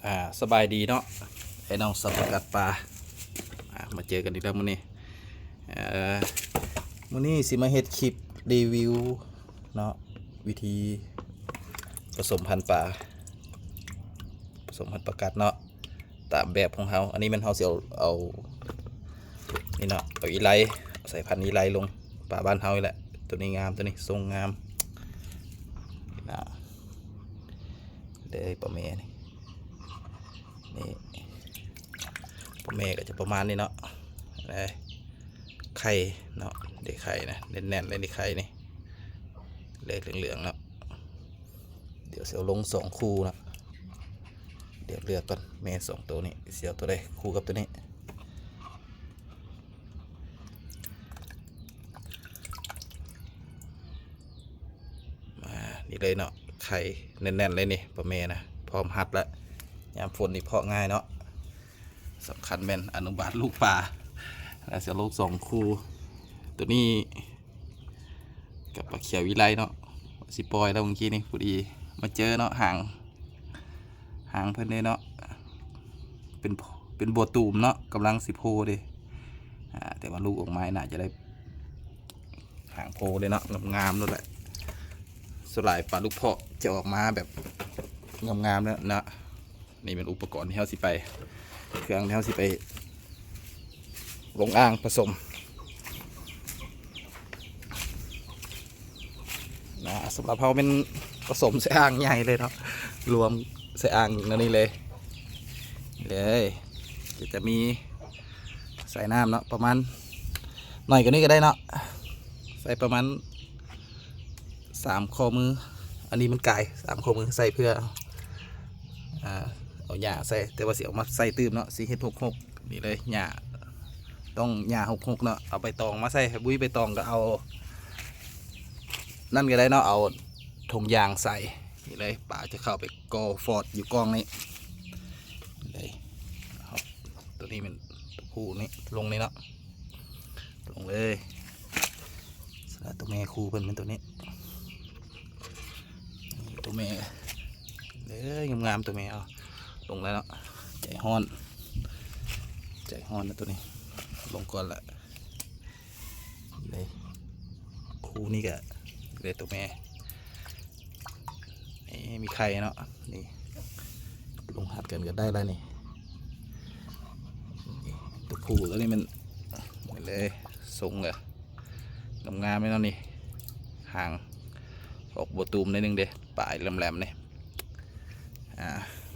ອ່າ ສະບາຍດີເນາະ ໄອ້ນ້ອງສາວປາກັດປາ ອ່າ ມາເຈີກັນອີກແລ້ວມື້ນີ້. ເອີ ມື້ນີ້ຊິມາເຮັດຄລິບຣີວິວເນາະ ວິທີປະສົມພັນປາ ປະສົມພັນປາກັດເນາະ ຕາມແບບຂອງເຮົາ. ອັນນີ້ແມ່ນເຮົາຊິເອົາ ເອົານີ້ເນາະ ເອົາອີໄລ ເອົາສາຍພັນອີໄລລົງ ປາບ້ານເຮົານີ້ແຫຼະ. ໂຕນີ້ງາມ ໂຕນີ້ຊົງງາມນະ ເດ້ປາແມ່ນີ້ ນີ້ ປາແມ່ກໍຈະປະມານນີ້ເນາະ ເດ້ ໄຂ່ເນາະ ເດ້ໄຂ່ນະ ແໜ້ນໆເລີຍນີ້ ໄຂ່ນີ້ ເລກເຫຼືອງໆເນາະ. ດຽວຊິເອົາລົງສອງຄູ່ເນາະ ດຽວເລືອກກ່ອນ ແມ່ສອງໂຕນີ້ ຊິເອົາໂຕໃດຄູ່ກັບໂຕນີ້. ມາ ນີ້ເລີຍເນາະ ໄຂ່ແໜ້ນໆເລີຍນີ້ ປາແມ່ນະ ພ້ອມຮັດລະ. ຍາມຝົນນີ້ເພາະງ່າຍເນາະ ສຳຄັນແມ່ນອະນຸບານລູກປາ. ແລ້ວຊິເອົາລົງສອງຄູ່ ໂຕນີ້ ກັບປາຂຽວວິໄລເນາະ ຊິປ່ອຍແລ້ວເມື່ອກີ້ນີ້ ພໍດີມາເຈີເນາະ ຫາງ ຫາງເພິ່ນເດ້ເນາະ ເປັນ ເປັນບົວຕູມເນາະ ກຳລັງຊິໂພເດ້. ອ່າ ແຕ່ວ່າລູກອອກມາໜ້າຈະໄດ້ຫາງໂພເດ້ເນາະ ງາມໆໂລດແຫຼະ. ສ່ວນຫຼາຍປາລູກເພາະຈະອອກມາແບບງາມໆແລ້ວເນາະ. ນີ້ແມ່ນອຸປະກອນທີ່ເຮົາຊິໄປ ເຄື່ອງທີ່ເຮົາຊິໄປລົງອ່າງປະສົມນະ. ສຳລັບເຮົາແມ່ນປະສົມໃສ່ອ່າງໃຫຍ່ເລີຍເນາະ ລວມໃສ່ອ່າງແນວນີ້ເລີຍ ເລີຍ ຈະ ຈະມີໃສ່ນ້ຳເນາະ ປະມານ ໜ້ອຍກວ່ານີ້ກໍໄດ້ເນາະ ໃສ່ປະມານ ສາມຂໍ້ມື ອັນນີ້ມັນກາຍ ສາມຂໍ້ມື ໃສ່ເພື່ອ ອ່າ ເອົາຫຍ້າໃສ່ ແຕ່ວ່າຊິເອົາມາໃສ່ຕື່ມເນາະ ຊິເຮັດຫົກຫົກ ນີ້ເລີຍ ຫຍ້າ ຕ້ອງຫຍ້າຫົກຫົກເນາະ. ເອົາໃບຕອງມາໃສ່ ໃຫ້ບຸ້ຍໃບຕອງ ກໍເອົານັ້ນກໍໄດ້ເນາະ ເອົາຖົງຢາງໃສ່ ນີ້ເລີຍ ປາຈະເຂົ້າໄປກໍ່ຟອດຢູ່ກ້ອງນີ້ ນີ້ເລີຍ. ເອົາ ໂຕນີ້ແມ່ນ ໂຕຜູ້ນີ້ ລົງນີ້ເນາະ ລົງເລີຍ. ສະນັ້ນໂຕແມ່ຄູ່ເພິ່ນແມ່ນໂຕນີ້ ໂຕແມ່ເອີຍ ງາມໆ ໂຕແມ່. ເອົາລົງແລ້ວເນາະ ໃຈຮ້ອນ ໃຈຮ້ອນນະໂຕນີ້ ລົງກ່ອນລະ ເດ້ ຄູ່ນີ້ກະເດ້ໂຕແມ່. ນີ້ມີໄຂ່ເນາະ ນີ້ລົງຫັດກັນກໍໄດ້ແລ້ວນີ້ ນີ້ໂຕຜູ້ແລ້ວນີ້ແມ່ນ ນີ້ເລີຍ ຊົງກໍງາມໆເລີຍເນາະ. ນີ້ຫາງອອກບົວຕູມໜ້ອຍໜຶ່ງເດ້ ປາຍແຫຼມໆນີ້. ອ່າ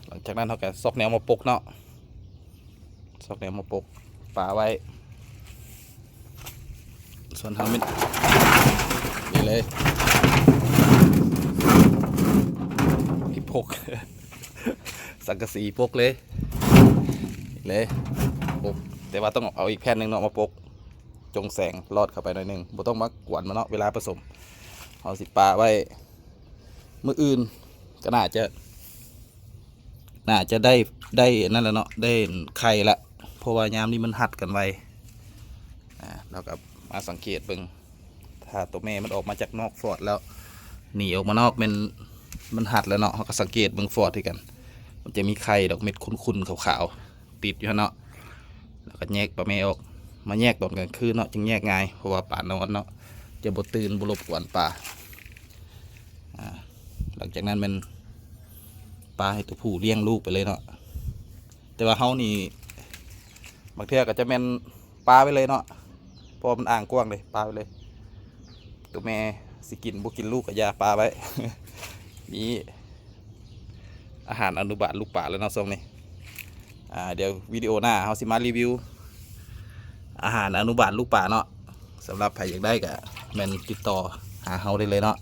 ຫຼັງຈາກນັ້ນເຮົາກໍຊອກແນວມາປົກເນາະ ຊອກແນວມາປົກປາໄວ້. ສ່ວນເຮົາແມ່ນ ນີ້ເລີຍ ນີ້ປົກ ສັງກະສີປົກເລີຍ ນີ້ເລີຍ ປົກ ແຕ່ວ່າຕ້ອງເອົາອີກແຜ່ນໜຶ່ງເນາະມາປົກ ຈົ່ງແສງລອດເຂົ້າໄປໜ້ອຍໜຶ່ງ ບໍ່ຕ້ອງມາກວນມັນເນາະ. ເວລາປະສົມ ເຮົາຊິປະໄວ້ ມື້ອື່ນກໍໜ້າຈະ ໜ້າຈະໄດ້ ໄດ້ອັນນັ້ນລະເນາະ ໄດ້ໄຂ່ລະ ເພາະວ່າຍາມນີ້ມັນຮັດກັນໄວ. ອ່າ ເຮົາກໍມາສັງເກດເບິ່ງ ຖ້າໂຕແມ່ມັນອອກມາຈາກນອກຟອດແລ້ວ ໜີອອກມານອກແມ່ນມັນຮັດແລ້ວເນາະ ເຮົາກໍສັງເກດເບິ່ງຟອດຄືກັນ ມັນຈະມີໄຂ່ດອກເມັດຂຸ່ນໆຂາວໆຕິດຢູ່ຫັ້ນເນາະ. ແລ້ວກໍແຍກປາແມ່ອອກ ມາແຍກຕອນກາງຄືນເນາະ ຈຶ່ງແຍກງ່າຍ ເພາະວ່າປານອນເນາະ ຈະບໍ່ຕື່ນ ບໍ່ລົບກວນປາ. ອ່າ ຫຼັງຈາກນັ້ນແມ່ນປະໃຫ້ໂຕຜູ້ລ້ຽງລູກໄປເລີຍເນາະ. ແຕ່ວ່າເຮົານີ້ບາງເທື່ອກໍຈະແມ່ນປະໄວ້ເລີຍເນາະ ເພາະວ່າມັນອ່າງກວ້າງເດ້ ປະໄວ້ເລີຍ. ໂຕແມ່ຊິກິນບໍ່ກິນລູກກໍຢ່າ ປະໄວ້ ມີອາຫານອະນຸບານລູກປາແລ້ວເນາະຊ່ວງນີ້. ອ່າ ດຽວວິດີໂອໜ້າເຮົາຊິມາຣີວິວອາຫານອະນຸບານລູກປາເນາະ. ສຳລັບໃຜຢາກໄດ້ກໍແມ່ນຕິດຕໍ່ຫາເຮົາໄດ້ເລີຍເນາະ.